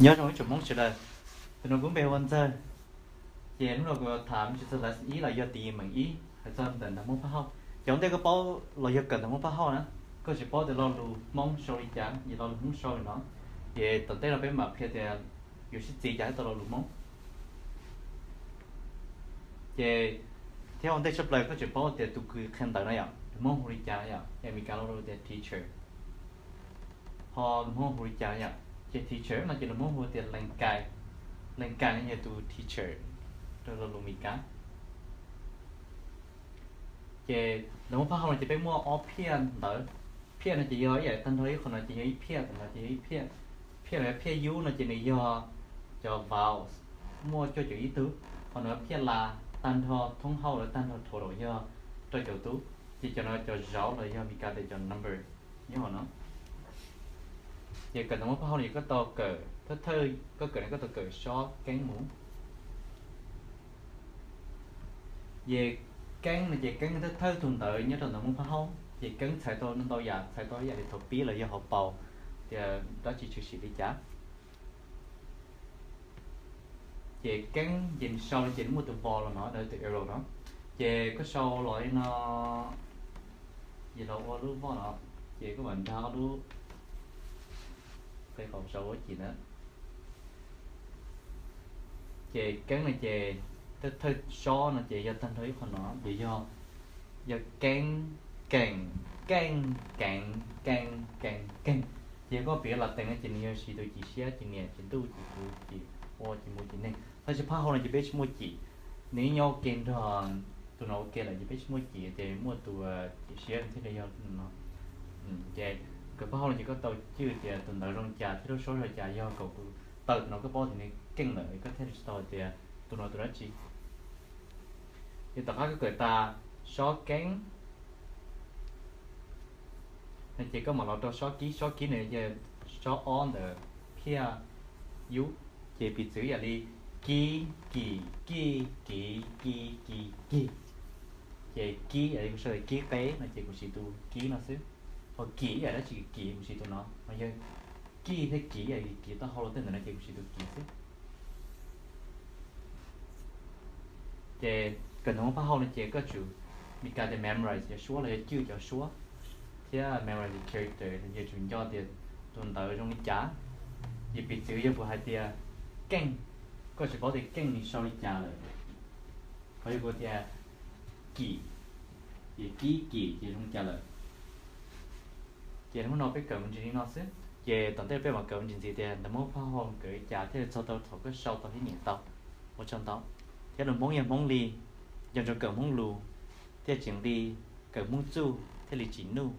Nyob zoo ib tsoom Hmoob sawv daws, tus no kuv npe hu ua Ntxawg. Ces hnub no kuv yuav tham tsis txog lesson ib los yog tis meem ib hais txog ntawm ntawv Hmoob Phaj Hauj. Ces ua ntej koj paub los yog kawm ntawv Hmoob Phaj Hauj na, koj tsis paub tias lo lus Hmoob sau li cas, ces lo lus Hmoob sau li no. Ces tom ntej no peb mam qhia tias yuav sib txiv cas tau lo lus Hmoob. Ces thiab ua ntej tshaj plaws koj tseem paub tias tus kws qhia ntawv no yom, lus Hmoob hu li cas yom, es Meskas lo lus tias teacher. Ho lus Hmoob hu li cas yom, ces teacher no ces lus Hmoob hu tias leej kais. Leej kais no yog tus teacher rau lo lus Meskas. Ces ntawv Hmoob Phaj Hauj no ces peb muaj ob phiaj ntawv. Phiaj no ces yog ib yam tag nrho ib qho no ces yog ib phiaj, tam no ces yog ib phiaj. Phiaj no phiaj yub no ces nws yog cov vowels, muaj cuaj caum ib tug. Ho no phiaj las tag nrho, thoob hauj lawm tag nrho total yog rau caum tug. Ces cov no cov zauv los yog Meskas tias cov number nyob hauv no. Ces kawm ntawv Hmoob Phaj Hauj no ces koj tau kawm thawj thawj, koj kawm no koj tau kawm sob keeb mus. Ces keeb no ces keeb thawj thawj tug ntawv nyob rau ntawv Hmoob Phaj Hauj, ces keeb txhais tau ntau yam, txhais tau ib yam li thaum pib los yog hauv paus, tias dab tsi tshwm sim li cas. Ces keeb ces nws sau no ces nws muaj tus vowel los no, tus arrow no. Ces koj sau los li no, ces los ua lub voj no, ces koj mam nrag ob lub qe qhov sau ua ci ntawd. Ces keeb no ces thawj thawj sob no ces yog tag nrho ib qho no ces yog, yog keeb, keem, keej, keev, keeb, keem, keej. Ces yog koj piav las tees no ces nws yog siv tus cim siab, cim niam, cim ntuj, cim kuv, cim ua, cim mus, cim neeg. Tab sis Phaj Hauj no ces peb tsis muaj cim, nws ib nyob ua ke nrog tus no ua ke lawm ces peb tsis muaj cim, ces muaj tus cim siab thiaj li yog no. Ces kawm Phaj Hauj no ces koj tau cwj tias tus ntawv zoo cas thiab lub suab zoo cas, yog kom kuv tawm tus no koj paub tias nws keej lawm koj thiaj li tsis tau hais tias tus no tus dab tsi. Ces tom qab koj kawm tas sob keeb no ces koj mam los rau sob kib, sob kib no yog sob ob ntawm phiaj yub. Ces piv txwv yam li kib, kim, kij, kiv, ki, kis, kig. Ces kib yam li kuv sau tias kib qeb no ces kuv siv tus kib no xwb. Ho kim yam dab tsi kim kuv siv tus no, ho yog kij thiab kiv yam li kiv taub hau los tej ntawd no ces kuv siv tus kiv xwb. Ces kawm ntawv Hmoob Phaj Hauj no ces koj tsum, Meskas tias memorize cov suab los yog cwj cov suab thiab memorize character, yog tsum nco tias tus ntawv zoo li cas. Ces piv txwv yog kuv hais tias keej, koj tsis paub tias keej nws sau li cas lawm. Ho yog kuv tias kim, ces kib kim ces zoo li cas lawm. Ces hnub no peb kawm me ntsis li no xwb, ces tom ntej peb mam kawm me ntsis ntxiv tias ntawv Hmoob Phaj Hauj kawm li cas thiaj li txog tau thaum koj sau tau thiab nyeem tau. Ua tsaug ntau. Thiab lus Hmoob yog Hmoob li, nco ntsoov kawm Hmoob lus, thiaj tseem li, kawm Hmoob txuj thiaj li tsim nuj.